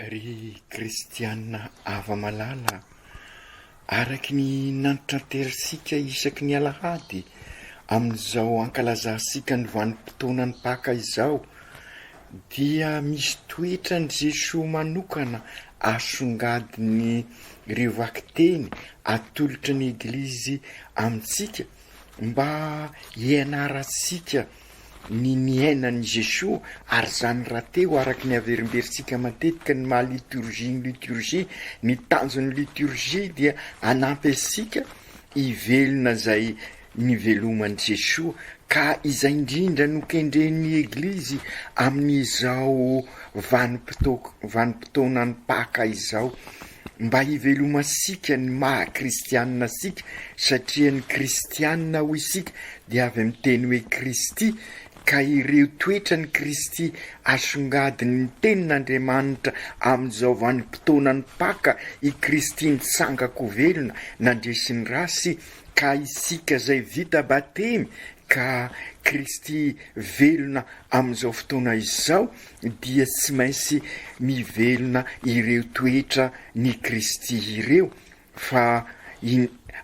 Ry kristiana hava-malala, araky ny nantitranterisika isaky ny alahady amin'izao ankalazantsika ny vanim-potoanan'ny Paka izao, dia misy toetran'i Jesoa manokana asongadin'ireo vakiteny atolotry ny Eglizy amintsika mba hianarantsika ny niainan'i Jesoa, ary izany rahateo araka ny averimberintsika matetika ny maha liturgie ny liturgie, ny tanjon'ny liturgie dia hanampy antsika hivelona izay niveloman'i Jesoa, ka izay indrindra no kendren'ny Eglizy amin'izao vanim-potoanan'ny Paka izao, mba hivelomantsika ny maha kristianina antsika, satria ny kristianina hoy isika dia avy amin'ny teny hoe Kristy, ka ireo toetran'i Kristy asongadin'ny Tenin'Andriamanitra amin'izao vanim-potoanan'ny Paka, i Kristy nitsanga-ko velona, nandresy ny rasy, ka isika izay vita batemy ka Kristy velona amin'izao fotoana izao dia tsy maintsy mivelona ireo toetra ny Kristy ireo fa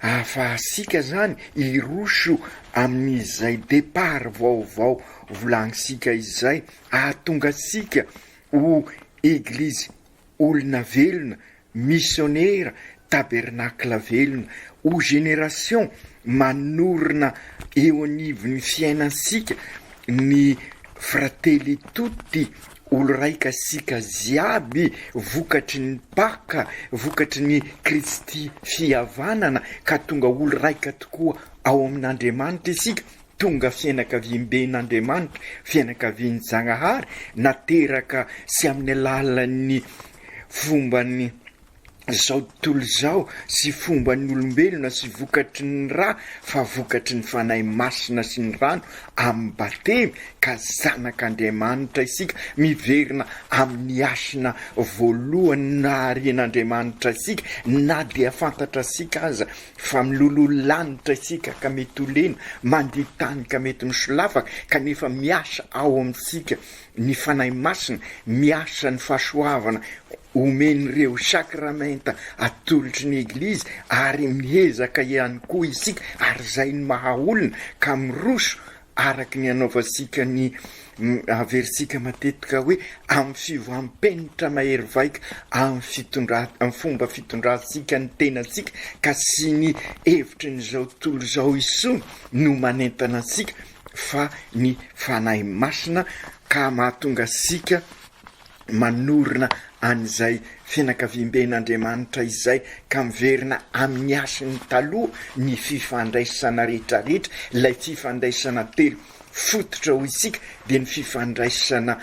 ahafahantsika zany hiroso amin'izay départ vaovao volagnintsika izay ahatonga antsika ho Eglizy olona velona Misionera, tabernacle velona, ho génération manorina eo anivon'ny fiainantsika ny Fratelli tutti, olo raika sika jiaby vokatry ny Paka, vokatry ny Kristy fihavanana ka tonga olo raika tokoa ao amin'Andriamanitra isika, tonga fiainakaviamben'Andriamanitra, fiainakavian'i Zagnahary, nateraka sy amin'ny alalan'ny fomban'ny izao tontolo izao sy fomban'ny olombelona sy vokatry ny ra fa vokatry ny Fanahy Masina sy ny rano amin'ny batemy ka zanak'Andriamanitra isika, miverina amin'ny hasina voalohany naharian'Andriamanitra antsika na dia fantatrasika aza fa miloloha lanitra isika ka mety ho lena, mandia tany ka mety misolafaka kanefa miasa ao amintsika ny Fanahy Masina, miasa ny fahasoavana omen'ireo sakramenta atolotry ny Eglizy ary miezaka ihany koa isika ary izay no maha olona ka miroso araka ny anaovantsika ny averintsika matetika hoe amin'ny fiovam-penitra mahery vaika amin'ny fitondra amin'ny fomba fitondrantsika ny tenantsika ka tsy ny hevitry ny izao tontolo izao intsony no manentana antsika fa ny Fanahy Masina ka mahatonga antsika manorina an'izay fianakaviamben'Andriamanitra izay ka miverina amin'ny hasiny taloha ny fifandraisana rehetrarehetra, ilay fifandraisana telo fototra hoy isika dia ny fifandraisana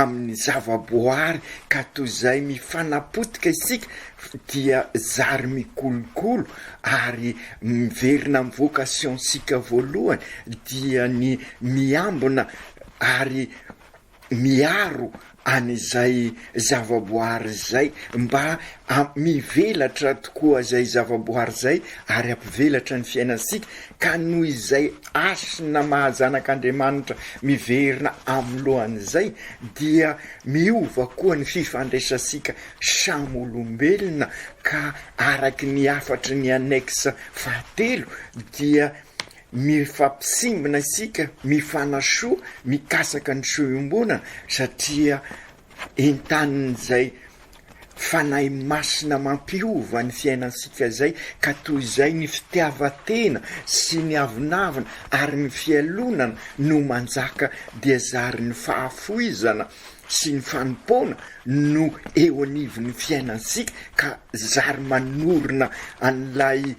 amin'ny zavaboary ka toy izay mifanapotika isika dia zary mikolokolo ary miverina amin'ny vocation-tsika voalohany dia ny miambina ary miaro an'izay zavaboary izay mba mivelatra tokoa izay zavaboary izay ary hampivelatra ny fiainantsika ka noho izay hasina maha zanak'Andriamanitra miverina amin'ny lohan'izay dia miova koa ny fifandraisantsika samy olombelona ka araky ny hafatry ny annexe fahatelo dia mifampisimbina isika mifanasoa mikasaka ny soa iombonana satria entanin'izay Fanahy Masina mampiova ny fiainantsika izay ka toy izay ny fitiavan-tena sy ny avonavona ary ny fialonana no manjaka dia zary ny fahafoizana sy ny fanompoana no eo anivon'ny fiainantsika ka zary manorina an'ilay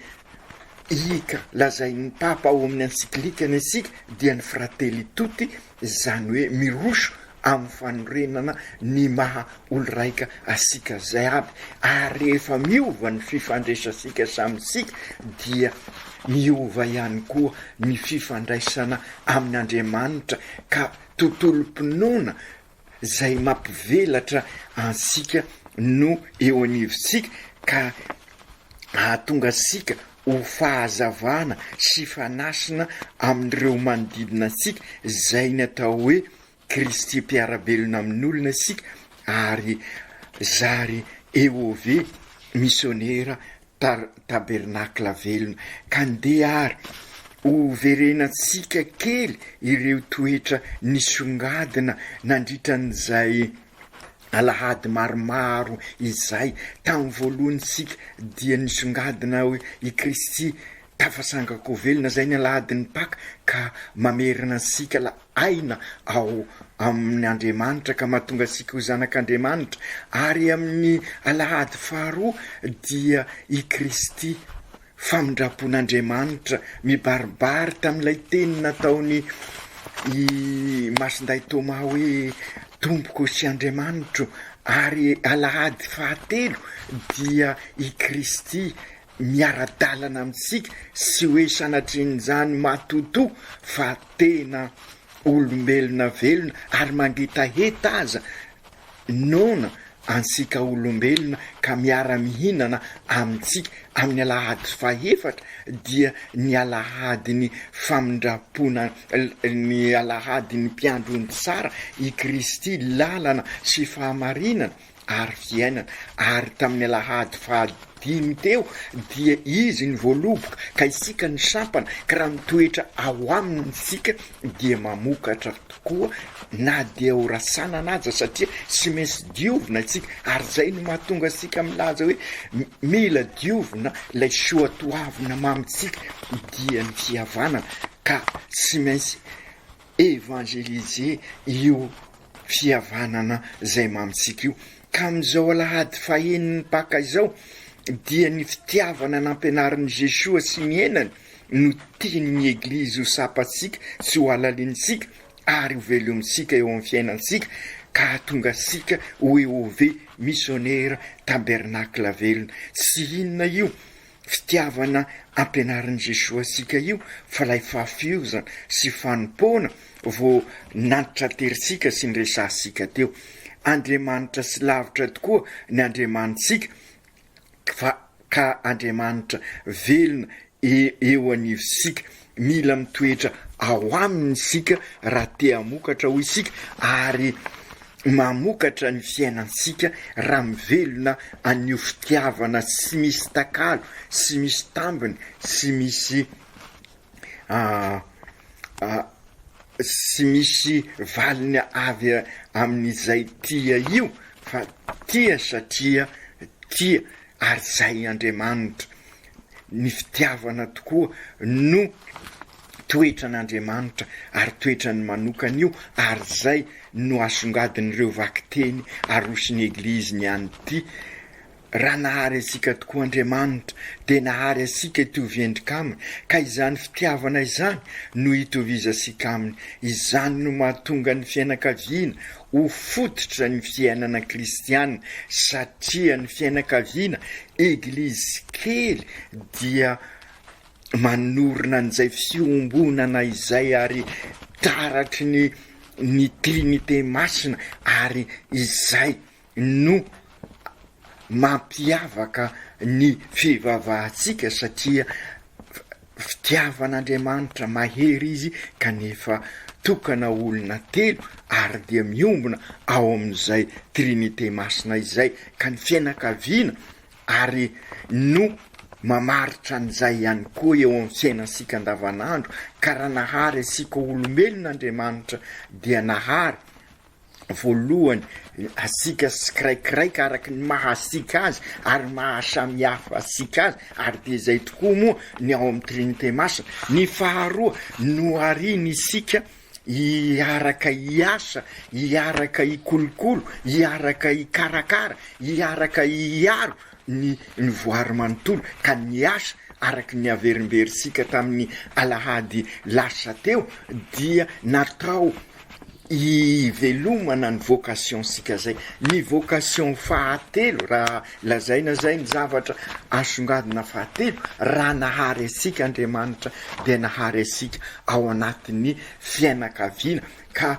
Ika lazain'ny Papa ao amin'ny ansiklikany isika dia ny Fratelli Tutti, izany hoe miroso amin'ny fanorenana ny maha olo-raika asika zay aby, ary rehefa miova ny fifandraisantsika samy isika dia miova ihany koa ny fifandraisana amin'Andriamanitra ka tontolom-pinoana izay mampivelatra antsika no eo anivontsika ka hahatonga antsika ho fahazavana sy fanasina amin'ireo manodidina antsika, izay ny atao hoe Kristy mpiara-belona amin'olona isika ary. zary EOV misionera tar tabernakla velona. Ka ndeha ary ho verenantsika kely ireo toetra nisongadina nandritra an'izay alahady maromaro izay. Tamin'ny voalohany isika dia nisongadina hoe i Kristy tafasangako velona, izay ny alahadin'ny Paka, ka mamerina antsika la aina ao amin' Andriamanitra ka mahatonga antsika ho zanak' Andriamanitra. Ary amin'ny alahady faharoa dia i Kristy famindram-pon'Andriamanitra mibaribary tamin'ilay teny nataony i Masindahy Tômà hoe Tompoko sy Andriamanitro. Ary alahady fahatelo dia i Kristy miara-dalana amintsika sy hoe sanatrian'izany matotoa fa tena olombelona velona ary mangetaheta aza noana antsika olombelona ka miara-mihinana amintsika amin'ny alahady fahefatra dia ny alahadin'ny famindram-pona ny alahadin'ny mpiandry ondry tsara i Kristy lalana sy fahamarinana ary fiainana, ary tamin'ny alahady fahadimy teo dia Izy ny voaloboka ka isika ny sampana, ka raha mitoetra ao Aminy isika dia mamokatra tokoa na dia ho rasanana aza satria tsy maintsy diovina isika, ary izay no mahatonga antsika milaza hoe mila diovina ilay soatoavina mamintsika dia ny fihavanana ka tsy maintsy Evangeliser io fihavanana izay mamintsika io. Ka amin'izao alahady fahenin'ny Paka izao dia ny fitiavana nampianarin'i Jesoa sy niainany no tian'ny Eglizy ho tsapantsika sy ho halalinintsika ary ho velomintsika eo amin'ny fiainantsika ka hahatonga antsika ho EOV misionera tabernacle velona. Tsy inona io fitiavana ampianarin'i Jesoa antsika io fa ilay fahafiozana sy fanompoana vao nantitranterintsika sy niresahantsika teo. Andriamanitra tsy lavitra tokoa ny Andriamanitsika fa ka Andriamanitra velona eo anivontsika. Mila mitoetra ao aminy isika raha te hamokatra hoy isika ary mamokatra ny fiainantsika raha mivelona an'io fitiavana tsy misy takalo, tsy misy tambiny, tsy misy tsy misy valiny avy amin'izay tia io fa tia satria tia ary zay Andriamanitra. Ny fitiavana tokoa no toetran'Andriamanitra ary toetrany manokana io ary zay no asongadin'ireo vakiteny aroson'ny Eglizy ny an'ity. Raha nahary antsika tokoa Andriamanitra dia nahary antsika hitovy endrika Aminy ka izany fitiavana izany no hitovizantsika Aminy. Izany no mahatonga ny fiainakaviana ho fototra ny fiainana kristiana satria ny fiainakaviana, Eglizy kely, dia manorina an'izay fiombonana izay ary taratry ny ny Trinite Masina ary izay no mampiavaka ny fivavahantsika satria fitiavan'Andriamanitra mahery izy kanefa tokana olona telo ary dia miombona ao amin'izay Trinite Masina izay ka ny fiainakaviana ary no mamaritra an'izay ihany koa eo amin'ny fiainantsika andavanandro ka raha nahary antsika olombelona Andriamanitra dia nahary voalohany asika tsikiraikiraika araka ny maha asika azy ary maha samihafa asika azy ary dia izay tokoa moa ny ao amin'ny Trinite Masina. Ny faharoa, nohariany isika hiaraka hiasa, hiaraka hikolokolo, hiaraka hikarakara, hiaraka hiaro ny ny voary manontolo ka ny asa araka ny averimberintsika tamin'ny alahady lasa teo dia natao hivelomana ny vocation-tsika zay. Ny vocation fahatelo, raha lazaina zay ny zavatra asongadina fahatelo, raha nahary antsika Andriamanitra dia nahary antsika ao anatin'ny fiainakaviana ka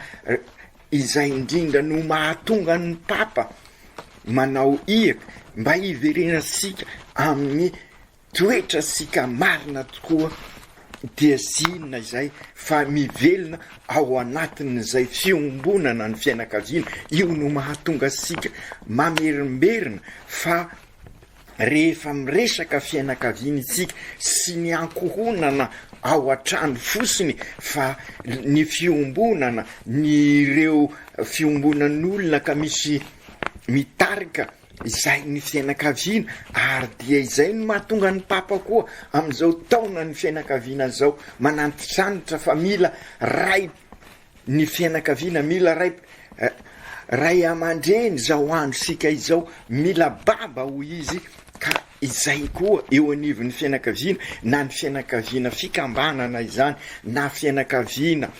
izay indrindra no mahatonga ny Papa manao iraka mba hiverenantsika amin'ny toetra-tsika marina tokoa. dia tsy inona izay fa mivelona ao anatin'izay fiombonana ny fianakaviana. Io no mahatonga antsika mamerimberina fa rehefa miresaka fianakaviana isika sy ny ankohonana ao an-trano fotsiny fa ny fiombonana, ny ireo fiombonan'olona ka misy mitarika izay ny fianakaviana ary dia izay no mahatonga ny Papa koa amin'izao taonan'ny fianakaviana izao manantitranitra fa mila ray ny fianakaviana, mila ray ray aman-dreny izao androsika izao, mila baba hoy izy ka izay koa eo anivon'ny fianakaviana na ny fianakaviana fikambanana izany na fianakaviana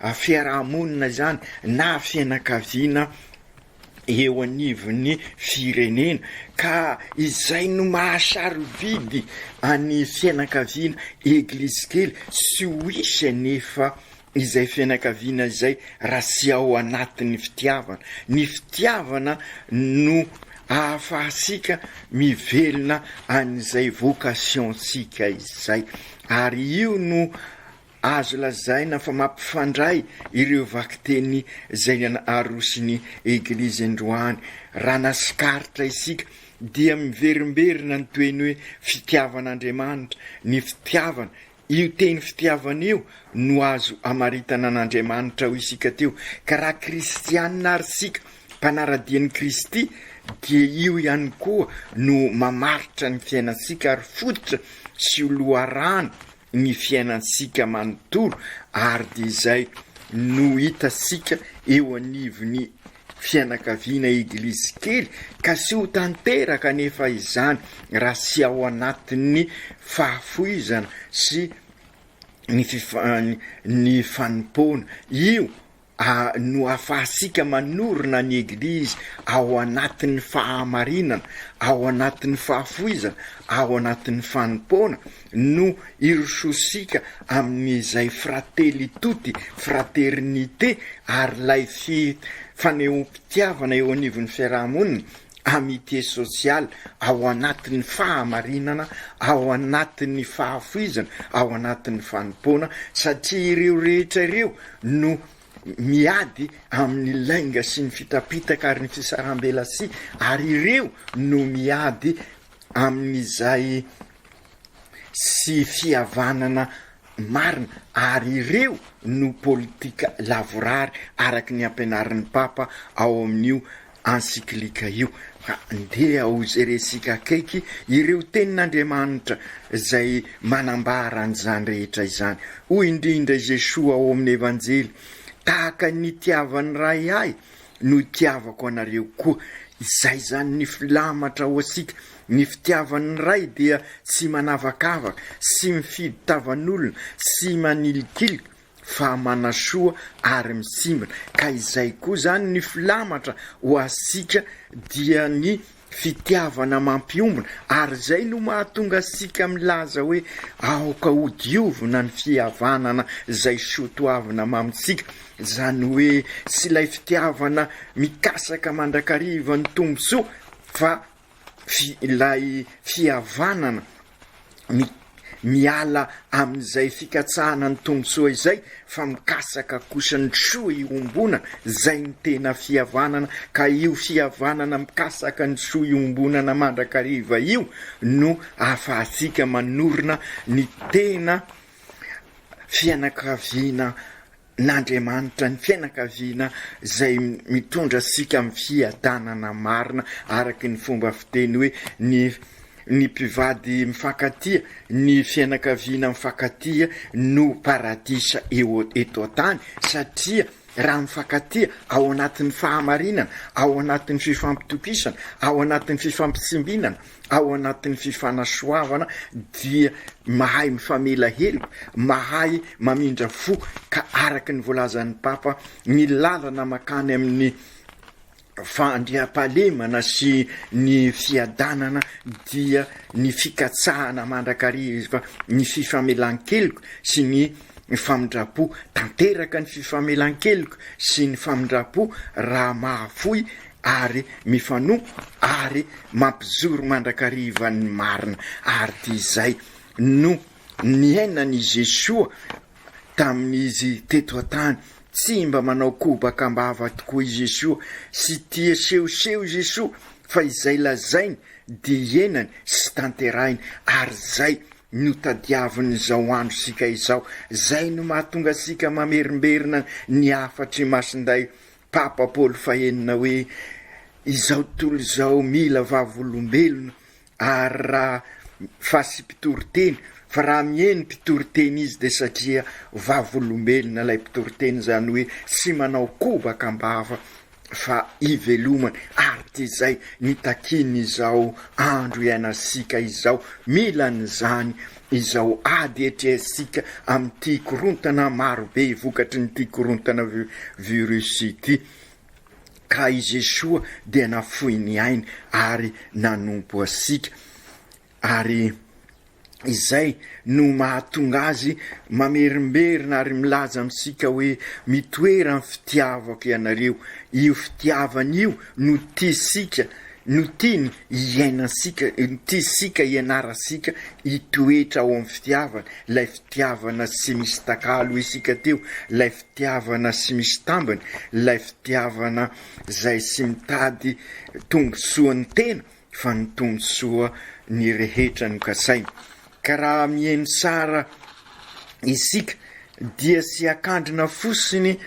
fiarahamonina izany na fianakaviana eo anivon'ny firenena ka izay no mahasarobidy any fianakaviana eglizy kely sy ho hisy anefa izay fianakaviana izay raha tsy ao anatin'ny fitiavana. Ny fitiavana no ahafahantsika mivelona an'izay vocation-tsika izay ary io no Azo lazaina fa mampifandray ireo vakiteny izay aroson'ny Eglizy androany. Raha nasikaritra isika dia miverimberina ny toeny hoe fitiavan'Andriamanitra, ny fitiavana. Io teny fitiavana io no azo amaritana an'Andriamanitra hoy isika teo. Ka raha kristianina ary isika, mpanara-dia an'i Kristy, dia io ihany koa no mamaritra ny fiainantsika ary fototra sy loharano ny fiainantsika manontolo ary dia izay no hitantsika eo anivon'ny fianakaviana eglizy kely ka tsy ho tanteraka anefa izany raha tsy ao anatin'ny fahafoizana sy ny ny fanompoana io A no ahafahantsika manorina ny Eglizy ao anatin'ny fahamarinana, ao anatin'ny fahafoizana, ao anatin'ny fanompoana no irosoantsika amin'izay fratelli tutti, fraternité, ary ilay fi fanehoam-pitiavana eo anivon'ny fiaraha-monina, amitié sociale, ao anatin'ny fahamarinana, ao anatin'ny fahafoizana, ao anatin'ny fanompoana, satria ireo rehetra ireo no miady amin'ny lainga sy ny fitapitaka ary ny fisaraham-belatsihy, ary ireo no miady amin'izay sy fihavanana marina, ary ireo no politika lavorary araka ny ampianarin'ny Papa ao amin'io encyclique io. Ka ndeha ho jerentsika akaiky ireo tenin'Andriamanitra izay manambara an'izany rehetra izany. Hoy indrindra i Jesoa ao amin'ny Evanjely, Tahaka ny nitiavan'ny Ray ahy no itiavako anareo koa. Izay izany ny filamatra ho antsika. Ny fitiavan'ny Ray dia tsy manavakavaka, tsy mifidy tavan'olona, tsy manilikilika, fa manasoa ary misimbina. Ka izay koa izany ny filamatra ho antsika dia ny fitiavana mampiombona ary izay no mahatonga antsika milaza hoe aoka ho diovina ny fihavanana izay soa toavina mamintsika, izany hoe tsy ilay fitiavana mikasaka mandrakariva ny tombontsoa fa ilay fihavanana miala amin'izay fikatsahana ny tombontsoa izay fa mikasaka kosa ny soa iombonana, izay ny tena fihavanana, ka io fihavanana mikasaka ny soa iombonana mandrakariva io no ahafahantsika manorina ny tena fianakaviana n'Andriamanitra ny fianakaviana izay mitondra antsika amin'ny fiadanana marina araka ny fomba fiteny hoe ny ny mpivady mifankatia, ny fianakaviana mifankatia no paradisa eo eto an-tany satria raha mifankatia ao anatin'ny fahamarinana, ao anatin'ny fifampitokisana, ao anatin'ny fifampitsimbinana, ao anatin'ny fifanasoavana dia mahay mifamela heloka, mahay mamindra fo ka araka ny voalazan'ny Papa ny lalana makany amin'ny fandriampahalemana sy ny fiadanana dia ny fikatsahana mandrakariva ny fifamelan-keloka sy ny famindram-po, tanteraka ny fifamelan-keloka sy ny famindram-po raha mahafoy ary mifanompo ary mampijoro mandrakariva ny marina ary dia izay no. niainan'i Jesoa tamin'izy teto an-tany. Tsy mba manao kobaka am-bava tokoa i Jesoa, sy tia sehoseho i Jesoa, fa izay lazainy dia iainany sy tanterahiny, ary izay no tadiavin'izao androsika izao. Izay no mahatonga antsika mamerimberina ny hafatr'i Masindahy Papa Paoly fahenina hoe, Izao tontolo izao mila vavolombelona ary raha fa sy mpitoriteny, fa raha miheno mpitoriteny izy dia satria vavolombelona ilay mpitoriteny, izany hoe tsy manao kobaka am-bava fa ivelomany, ary dia izay nitakiany izao andro iainantsika izao, mila an'izany izao ady etrehantsika amin'ity korontana marobe vokatrin'ity korontana virus ity. Ka i Jesoa dia nafoy ny ainy ary nanompo antsika. Ary izay no mahatonga azy mamerimberina ary milaza amintsika hoe mitoera amin'ny fitiavako ianareo. Io fitiavana io no tiantsika, no tiany hiainantsika, no tiantsika hianarantsika hitoetra ao amin'ny fitiavana, ilay fitiavana tsy misy takalo isika teo, ilay fitiavana tsy misy tambiny, ilay fitiavana izay tsy mitady tombontsoan'ny tena fa ny tombontsoa ny rehetra no kasaina. Ka raha miheno tsara isika dia tsy akandrina fotsiny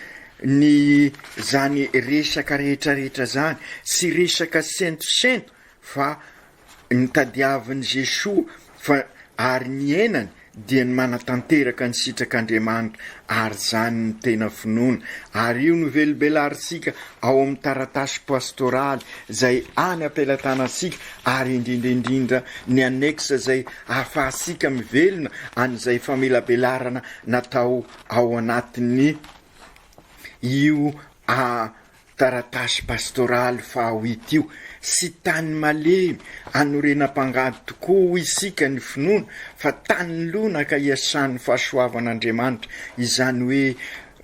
ny zany resaka rehetra rehetra zany, tsy resaka sentosento fa Ny tadiavin'i Jesoa fa ary niainany dia ny manatanteraka ny sitrak'Andriamanitra ary izany no tena finoana ary io no velobelarintsika ao amin'ny taratasy pastoraly izay any am-pelatanantsika ary indrindra indrindra ny annexe izay ahafahantsika mivelona an'izay famelabelarana natao ao anatin'ny io a Taratasy pastoraly fahaoit io, sy tany malemy anorenam-pangady tokoa hoy isika ny finoana fa tany lonaka iasan'ny fahasoavan'Andriamanitra, izany hoe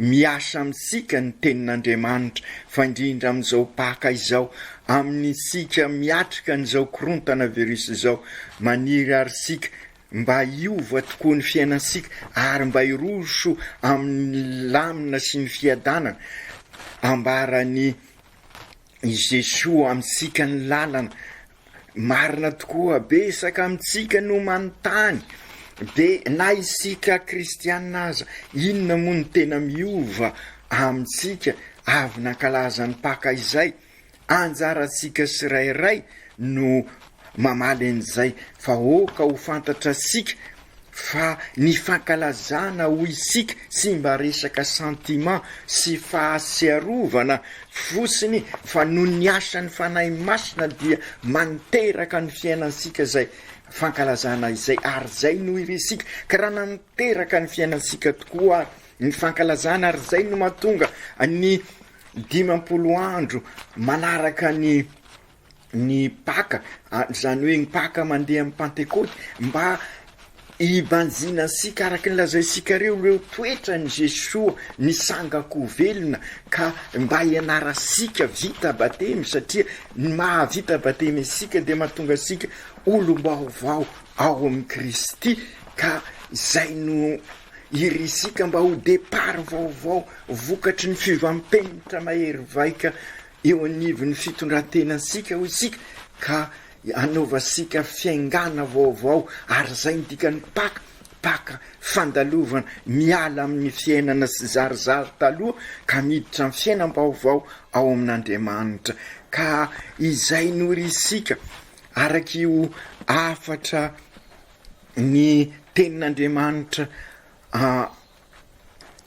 miasa amintsika ny tenin'Andriamanitra fa indrindra amin'izao Paka izao, amin'isika miatrika an'izao korontana virus izao, maniry ary isika Mba hiova tokoa ny fiainantsika ary mba hiroso amin'ny lamina sy ny fiadanana. Ambaran'i Jesoa amintsika ny lalana. Marina tokoa, betsaka amintsika no manontany, dia na isika kristiana aza, inona moa no tena miova amintsika avy nankalaza ny Paka izay? Anjarantsika tsirairay no mamaly an'izay fa aoka ho fantatrasika fa ny fankalazana hoy isika tsy mba resaka sentiment sy fahatsiarovana fotsiny fa noho ny asan'ny Fanahy Masina dia manteraka ny fiainantsika izay fankalazana izay ary izay no irintsika ka raha nanteraka ny fiainantsika tokoa ary ny fankalazana ary izay no mahatonga ny 50 andro manaraka ny ny Paka, izany hoe ny Paka mandeha amin'ny Pantekôty, mba hibanjinantsika araka ny lazaintsika ireo ireo toetran'i Jesoa nisangan-ko velona ka mba hianarantsika vita batemy satria ny maha vita batemy antsika dia mahatonga antsika olom-baovao ao amin'i Kristy ka izay no Irisika mba ho départ vaovao vokatry ny fiovam-penitra mahery vaika eo anivon'ny fitondran-tenantsika hoy isika ka anaovantsika fiaingàna vaovao ary izay ny dikan'ny Paka, Paka fandalovana miala amin'ny fiainana tsy zarizary taloha ka miditra amin'ny fiainam-baovao ao amin'Andriamanitra ka izay no irisika araka io hafatra ny tenin'Andriamanitra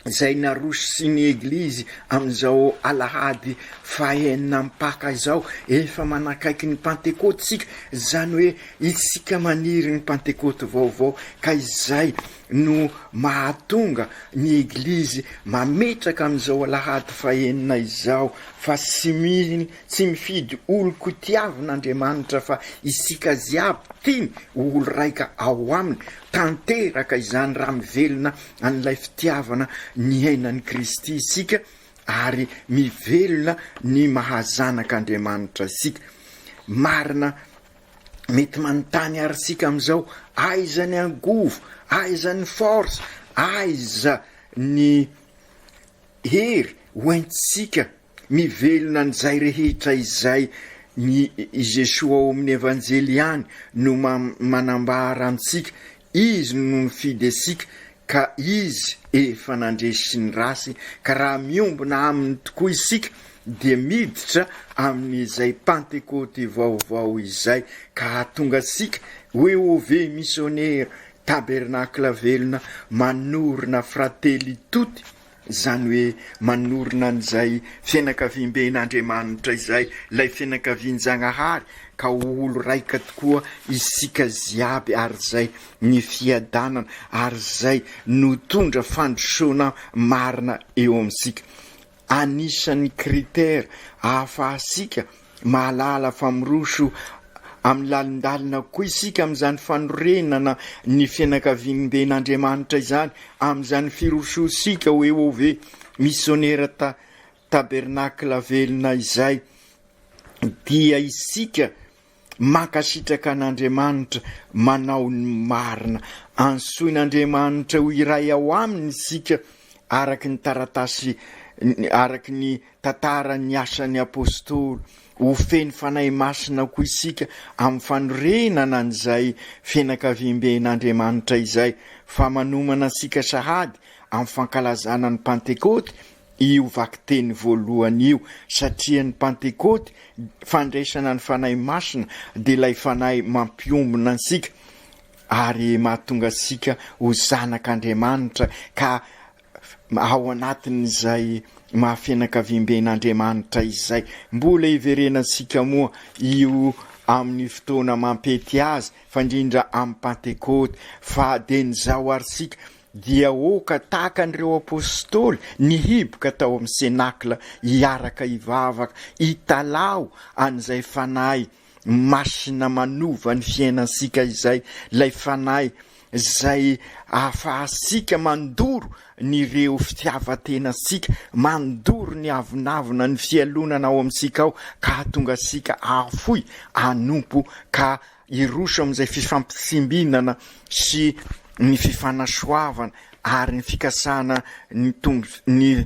izay naroso ny Eglizy amin'izao alahady fahenina amin'ny Paka izao, efa manakaiky ny Pantekôty isika, izany hoe isika maniry ny Pantekôty vaovao, ka izay no mahatonga ny Eglizy mametraka amin'izao alahady fahenina izao fa tsy mino Tsy mifidy oloko tiavina Andriamanitra fa isika jiaby tiany ho olo raika ao aminy, tanteraka izany raha mivelona an'ilay fitiavana niainan'i Kristy isika ary mivelona ny maha zanak'Andriamanitra isika. Marina. Mety manontany ary isika amin'izao, aiza ny angovo, aiza ny force, aiza ny hery hoentintsika mivelona an'izay rehetra izay ny i Jesoa ao amin'ny Evanjely ihany no manambara amintsika, Izy no nifidy antsika ka Izy efa nandresy ny rasy ka raha miombona Aminy tokoa isika dia miditra amin'izay Pantekôty vaovao izay ka hahatonga antsika ho EOV misionera, Tabernakla velona, manorina Fratelli Tutti, Izany hoe manorina an'izay fianakaviamben'Andriamanitra izay, ilay fianakavian-Jagnahary, ka ho olo raika tokoa isika ziaby ary izay ny fiadanana ary izay no tondra fandrosoana marina eo amintsika. Anisan'ny critère ahafahantsika Mahalala fa miroso amin'ny lalindalina kokoa isika amin'izany fanorenana ny fianakaviamben'Andriamanitra izany, amin'izany firosoantsika ho EOV, Misionera ta Tabernakla Velona izay, dia isika mankasitraka an'Andriamanitra manao ny marina. Antsoin'Andriamanitra ho iray ao aminy isika araka ny taratasy araka ny Tantaran'ny Asan'ny Apostoly, Ho feno Fanahy Masina koa isika amin'ny fanorenana an'izay fianakaviamben'Andriamanitra izay, fa manomana antsika sahady amin'ny fankalazana ny Pantekôty io vakiteny voalohany io, satria ny Pantekôty, fandraisana ny Fanahy Masina, dia ilay Fanahy mampiombona antsika ary mahatonga antsika ho zanak'Andriamanitra ka ao anatin'izay maha fianakaviamben'Andriamanitra izay. Mbola hiverenantsika moa io amin'ny fotoana mampety azy, fa indrindra amin'ny Pantekôty, fa dia ny zao ary isika dia oka tahaka an'ireo Apôstôly nihiboka tao amin'ny Senakla hiaraka hivavaka, hitalaho an'izay Fanahy Masina manova ny fiainantsika izay, ilay Fanahy izay ahafahantsika mandoro ny ireo fitiavan-tenantsika, mandoro ny avonavona, ny fialonana ao amintsika ao ka hahatonga antsika hahafoy, hanompo ka hiroso amin'izay fifampitsimbinana sy ny fifanasoavana ary ny fikasana ny tombo ny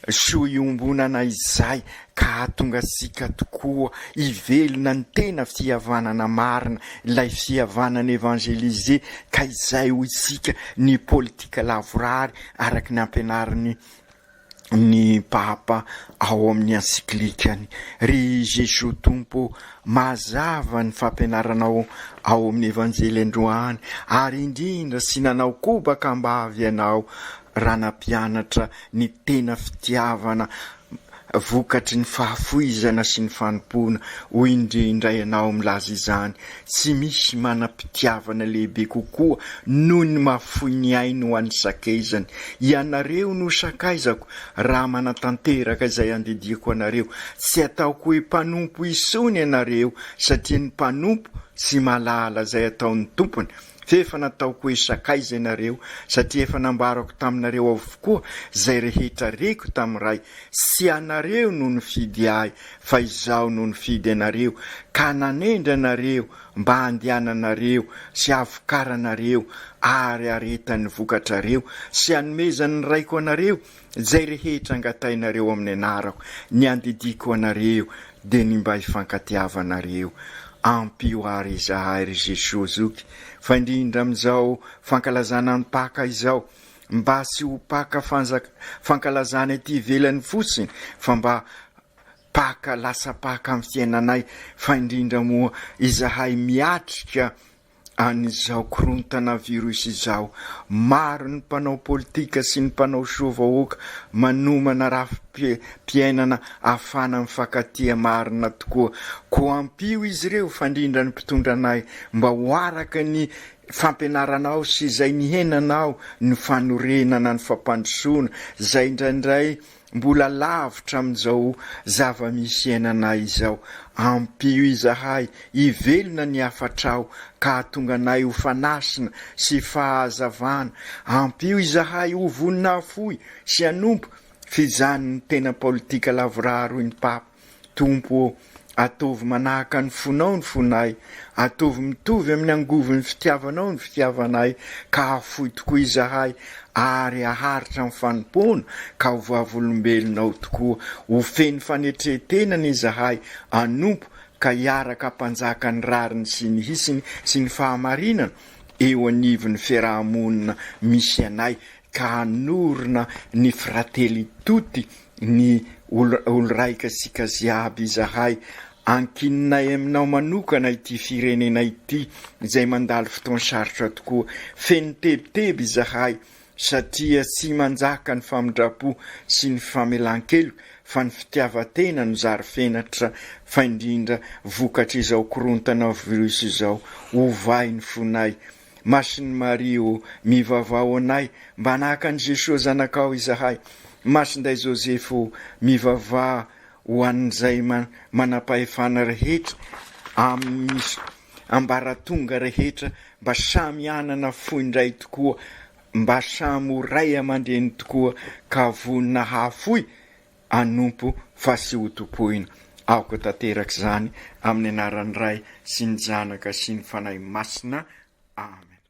soa iombonana izay ka hahatonga antsika tokoa hivelona ny tena fihavanana marina, ilay fihavanana evangelise ka izay hoy isika ny politika lavorary araka ny ampianarin'ny ny Papa ao amin'ny encyclique-ny. Ry Jesoa Tompo ô, mazava ny fampianaranao ao amin'ny Evanjely androany, ary indrindra sy nanao kobaka am-bava Ianao raha nampianatra ny tena fitiavana vokatry ny fahafoizana sy ny fanompoana, hoy indrindra Ianao milaza izany, Tsy misy manam-pitiavana lehibe kokoa noho ny mahafoy ny ainy ho an'ny sakaizany. Ianareo no sakaizako raha manatanteraka izay andidiako anareo. Tsy ataoko hoe mpanompo intsony ianareo, satria ny mpanompo tsy mahalala izay ataon'ny tompony. F'efa nataoko hoe sakaiza ianareo, satria efa nambarako taminareo avokoa izay rehetra reko tamin'ny Ray. Tsy ianareo no nifidy ahy, fa izaho no nifidy anareo, ka nanendry anareo mba handehananareo sy hahavokaranareo ary haharetan'ny vokatrareo, sy hanomezan'ny Raiko anareo izay rehetra angatahinareo amin'ny anarako. Ny andidiako anareo dia ny mba hifankatiavanareo. Ampio àry izahay, ry Jesoa Zoky, fa indrindra amin'izao fankalazana ny Paka izao, mba tsy ho Paka fankalazana ety ivelany fotsiny, fa mba Paka lasa Paka amin'ny fiainanay, fa indrindra moa izahay miatrika an'izao korontana virus izao. Maro ny mpanao politika sy ny mpanao soa vahoaka manomana rafi-piainana ahafahana mifankatia marina tokoa. Koa ampio izy ireo fa indrindra ny mpitondra anay mba ho araka ny fampianaranao sy izay nihenanao ny fanorenana ny fampandrosoana izay indraindray Mbola lavitra amin'izao zava-misy iainanay izao. Ampio izahay hivelona ny hafatrao ka hahatonga anay ho fanasina sy fahazavana. Ampio izahay ho vonona hahafoy sy hanompo f'izany no tena politika lavorary hoy ny Papa. Tompo ô! Ataovy manahaka ny fonao ny fonay, ataovy mitovy amin'ny angovon'ny fitiavanao ny fitiavanay, ka hahafoy tokoa izahay ary haharitra amin'ny fanompoana, ka ho vavolombelonao tokoa. Ho feno fanetren-tenana izahay hanompo ka hiaraka hampanjaka ny rariny sy ny hisiny sy ny fahamarinana eo anivon'ny fiaraha-monina misy anay, ka hanorina ny Fratelli Tutti ny olo-raika sy kaziaby izahay. Ankininay aminao manokana ity firenena ity izay mandalo fotoan-sarotra tokoa. Feno tebiteby izahay satria tsy manjaka ny famindram-po sy ny famelan-keloka fa ny fitiavan-tena no zary fenatra fa indrindra vokatr'izao korontana virus izao. Ovay ny fonay. Masin'i Maria ô, mivavaha ho anay mba hanahaka an'i Jesoa Zanakao izahay. Masinday Joseph ô, mivavaha ho an'izay manam-pahefana rehetra amin'ny ambaratonga rehetra mba samy hanana fo indray tokoa, mba samy ho ray aman-dreny tokoa ka vonona hahafoy hanompo fa tsy ho tompoina. Aoka tanteraka izany amin'ny anaran'ny Ray sy ny Zanaka sy ny Fanahy Masina. Amen.